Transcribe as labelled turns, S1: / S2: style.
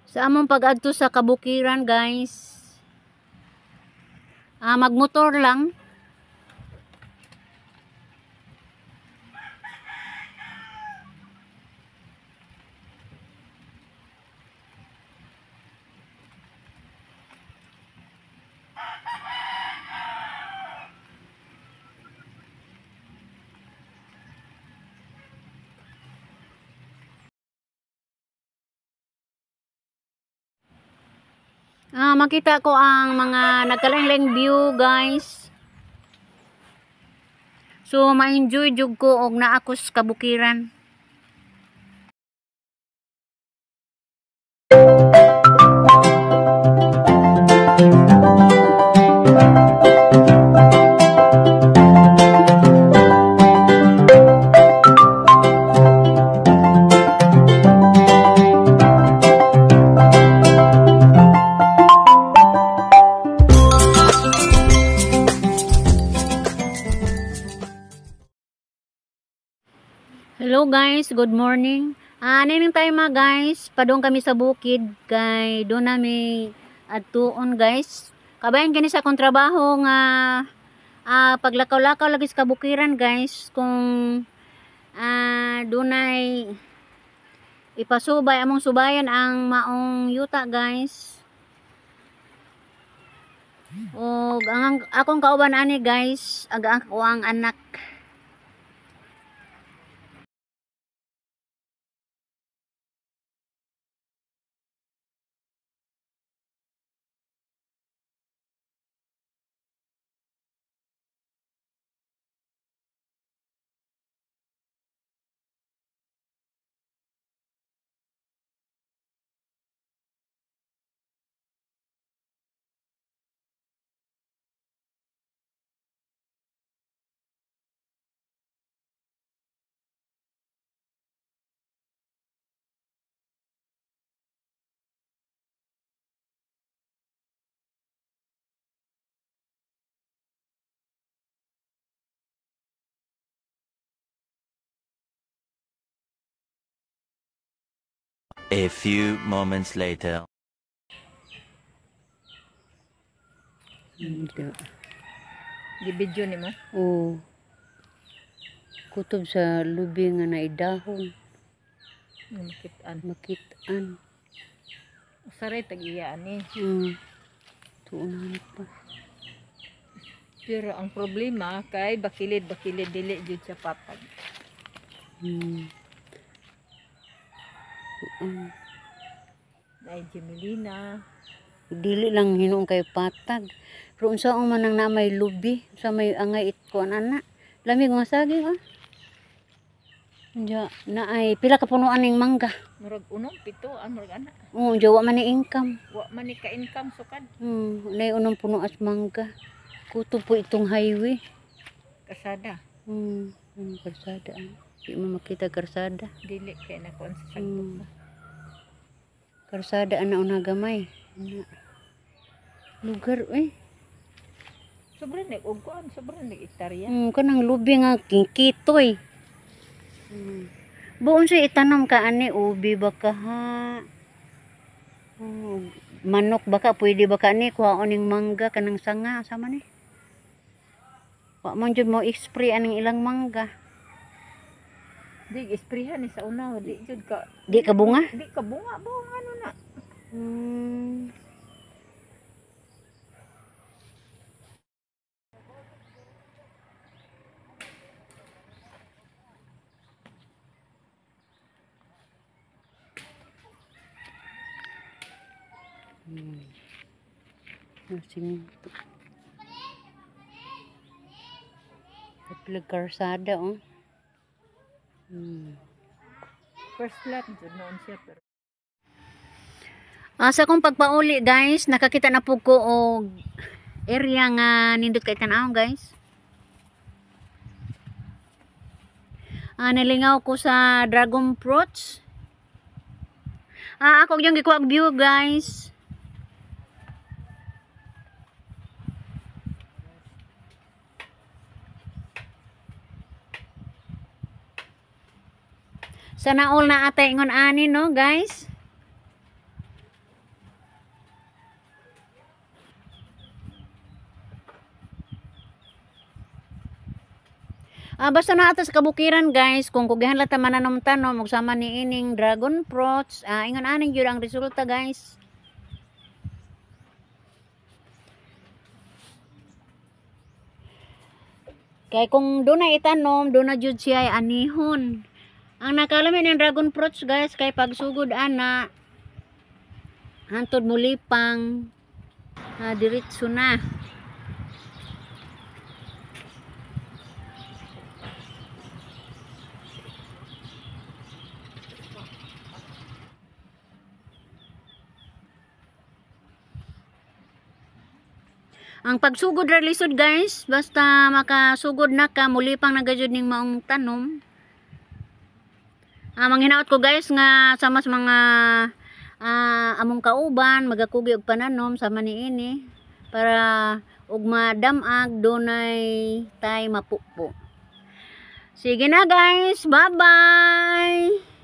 S1: Sa among pag-adto sa kabukiran, guys. Magmotor lang. Makita ko ang mga nagkalain-laing view, guys. So ma-enjoy jud ko og naa ko sa kabukiran. Hello guys, good morning. Nining tayo mga guys, padung kami sa bukid kay doon nami adtuon, guys. Kabayan kini sa akong trabaho nga paglakaw-lakaw lagi sa kabukiran, guys, kung dunay ipasubay among subayan ang maong yuta, guys. Og ang akong kauban ani, guys, aga ako ang anak.
S2: A few moments later.
S3: Gi-video nimo?
S1: Oo. Kutob sa lubi nga naidahon.
S3: Makitaan.
S1: Makitaan.
S3: Usaray tag-iya ani.
S1: Tuunan pa.
S3: Pero ang problema kay bakilid-bakilid dili jud siya patag. Nay Jemelina.
S1: Dili lang hinuon kay patag. Pero unsa man ang na may lubi sa may angay itkuan ana. Lamig nga saging ah. Unja na ay pila ka punuan ning mangga.
S3: Murag unom pito ang murag ana.
S1: Oo, unja wa man ni income.
S3: Wa man ni ka income sukad.
S1: Nay unom puno as mangga. Kutob po itong highway.
S3: Kasada.
S1: Karsada. Di mo makita karsada.
S3: Dili kay na kuan sa sagtok.
S1: Karsada ana una gamay. Ana. Lugar eh.
S3: Sobra nag og kuan, sobra nag hektarya.
S1: Kanang lubi nga kitoy. Buon siya itanom ka ani ubi ba ka ha? Oh, manok ba ka pwede ba ka ani kuhaon ning mangga kanang sanga sama ni. Wa man jud mo spray aning ilang mangga.
S3: Di isprehan ni sa una, di jud ka.
S1: Di ka bunga?
S3: Di ka bunga, bunga ano na.
S1: Siminto. Kaplag karsada oh.
S3: First lot jud noon siya pero
S1: Sa akong pagpauli guys, nakakita na po ko og area nga nindot kay tan-awon, guys. Nalingaw ko sa dragon fruits. Ako yung gikuha og view, guys. Sana all na atay ingon ani no, guys. Basta na ata sa kabukiran guys, kung kugihan lang ta mananom tanom ug sama ni ining dragon fruits, ingon ani gyud ang resulta guys. Kay kung doon na itanom, doon na jud siya ay anihon. Ang nakalami ng dragon fruits guys, kay pagsugod ana, hantod mulipang, diretso na. Ang pagsugod ra lisod guys, basta makasugod na ka, mulipang na gayud ning maong tanom. Manghinaot ko guys nga sama sa mga among kauban magakugi og pananom sama niini para og madamag dunay tay mapupo. Sige na guys, bye-bye.